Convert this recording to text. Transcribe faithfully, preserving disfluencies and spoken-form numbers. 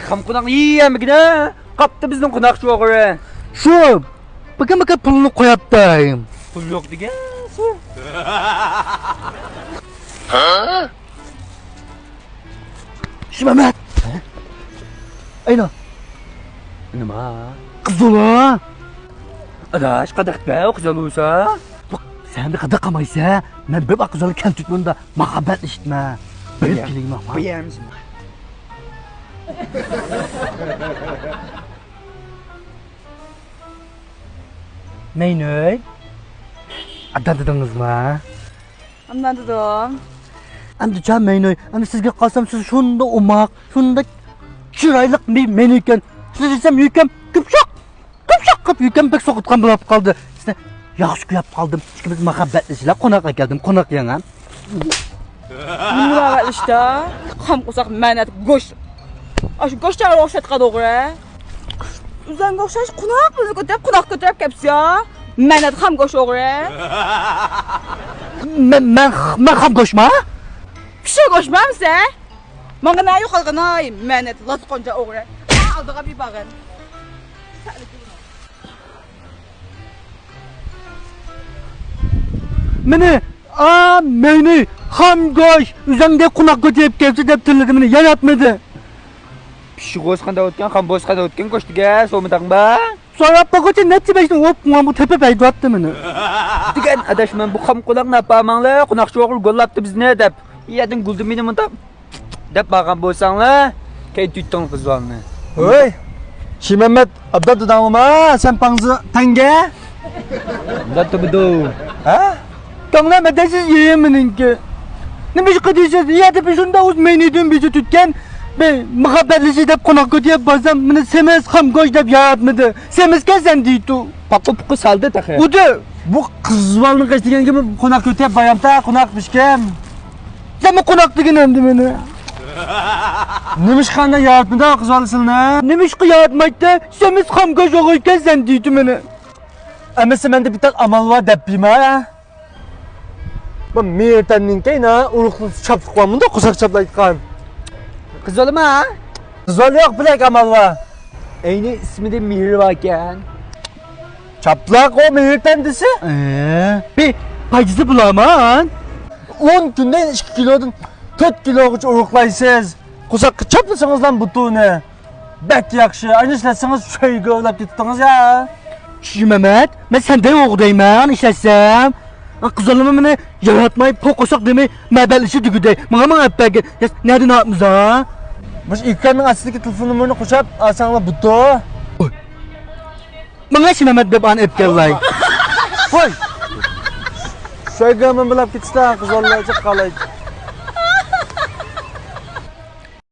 خام قوناقنى يېيەلمىگىنە قاپتۇ بىزنىڭ قوناقچى ئوغرى. شۇ بىكەم بىكەم پۇلنى قوياپتۇ. پۇل يوق دېگەن شۇ. شىمەمەت. ئەينۇ. نېمە؟ قىزىل. ئاداش، قانداق قىلىپ ئۇ قىزىل بولسا؟ سەن قانداق قىلمايسەن؟ مەن بىر قىزىل كەلتۈرتمەمدە مۇھەببەتلىشىتمە. بىر كېلىڭ ماڭا. مەينۆي. ئادام دېدىڭىزما؟ ئادام دېدىم. ئەمدى جان مەينۆي، ئەمدى سىزگە قارىسام سىز شۇنداق ئوماق، شۇنداق چىرايلىق بىر مەينۆيكەن. سىز دېسەم يۈكەم قىپشاق، قىپشاق قىپ يۈكەم بەك سوقۇتقان بولۇپ قالدى. سىزنى ياخشى كۆرۈپ قالدىم. ئىككىمىز مۇھەببەتلىشىلا، قوناق ئەكەلدىم، قوناق يەڭ ھە. نېمە دەۋاتىسىلەر؟ خام قورساق مەنەت گۆش. ئاشۇ گۆش چاغىغا ئوخشاتقان ئوغرى. ئۆزۈڭگە ئوخشاش قوناق بىلەن كۆتۈرۈپ، قوناق كۆتۈرۈپ كەپسىز يا. مەنەت خام گۆش ئوغرى. مەن، مەن، مەن خام گۆشما؟ پىششىق گۆشمامسەن؟ ماڭا نە يوقالغىناي، مەنەت لاس قونچا ئوغرى. ئالدىغا بىر باغىن. مېنى، ئا، مەينى، خام گۆش، ئۆزۈڭگە قوناق كۆتۈرۈپ كەپسە دەپ تىللىدى، مېنى ياياتمىدى. پىششىق بولسا قانداق ئۆتكەن، خام بولسا قانداق ئۆتكەن، گۆشتىگە سومىدىڭ با؟ سوراپ باققۇچە نەچچە بەشنى ئوپ، ماڭا بۇ تېپىپ ھەيدىۋەتتى مېنى. دېگەن ئاداش، مەن بۇ خام قوناقنى ئاپارماڭلار، قوناقچى ئوغرى گوللاپتۇ بىزنى دەپ. يەردىن گۈلدۈمىنى مۇنداق دەپ بارغان بولساڭلار، كەيتۈيتتۈڭ قىزلارنى. ھوي، شىمەمەت ئابدال داداڭلىما، سەن پاڭزى تەڭگە؟ ئابدال تۇبىدۇ. ھە؟ تاڭلار مەدەسىز يېيىم مېنىڭكى. نېمە ئىش قىلدىسىز؟ يەردە بىر شۇنداق ئۇز مەينىدىن بېزى تۈتكەن، بىر مۇھەببەتلىشى دەپ قوناق كۆتۈرۈپ بارسام، مېنى سېمىز خام گۆش دەپ ياراتمىدى. سېمىزكەنسەن دەيتۇ. پاقا پۇقا سالدى تېخى. ئۇدى. بۇ قىز بالىنى قېچىدىگەنگە قوناق كۆتۈرۈپ بايامتا، قوناق پىشكەن. سەنمۇ قوناق دېگىن ئەمدى مېنى. نېمىشقا ئانداق ياراتمىدى قىز بالىسىنى؟ نېمىشقا ياراتمايتتى؟ سېمىز خام گۆش ئوغرى ئىكەنسەن دەيتتى مېنى. ئەمىسە مەندە بىر تال ئامال بار دەپ بېرىمەن. بۇ مېھرىتەننىڭكى ئۇرۇقلۇق چاپلىق بار، مۇنداق قورساق چاپلايدىغان. قىز بالىما؟ قىز بالا يوق، بىلەك ئامال بار. ئەينى ئىسمىدە مېھرى باركەن. چاپلاق ئۇ مېھرىتەن دېسە. ئە، بى، پايدىسى بولارمان. ئون كۈندە ئىككى كىلودىن تۆت كىلوغىچە ئۇرۇقلايسىز. قورساققا چاپلىسىڭىزلا بۇتۇنى. بەك ياخشى، ئاينى ئىشلەتسىڭىز شۆيگە ئويلاپ كېتىپتىڭىز يا. شىمەمەت، مەن سەندەك ئوغرى دەيمەن ئىشلەتسەم. قىزلارمۇ مېنى ياراتماي، پوق قورساق دېمەي، مەبەلىشى دېگۈدەك. ماڭا ماڭا ئەپ بەرگىن. يا، نەدە ناپمىزا؟ مۇشۇ ئېكراننىڭ ئاستىدىكى تېلېفون نومۇرىنى قوشاپ ئالساڭلار بۇتۇ. ماڭا شىمەمەت دەپ ئانى ئەپ كەللاي. ۋاي. شۆيگە مەن بىلەپ كېتىشتە قىزلارچە قالايدۇ.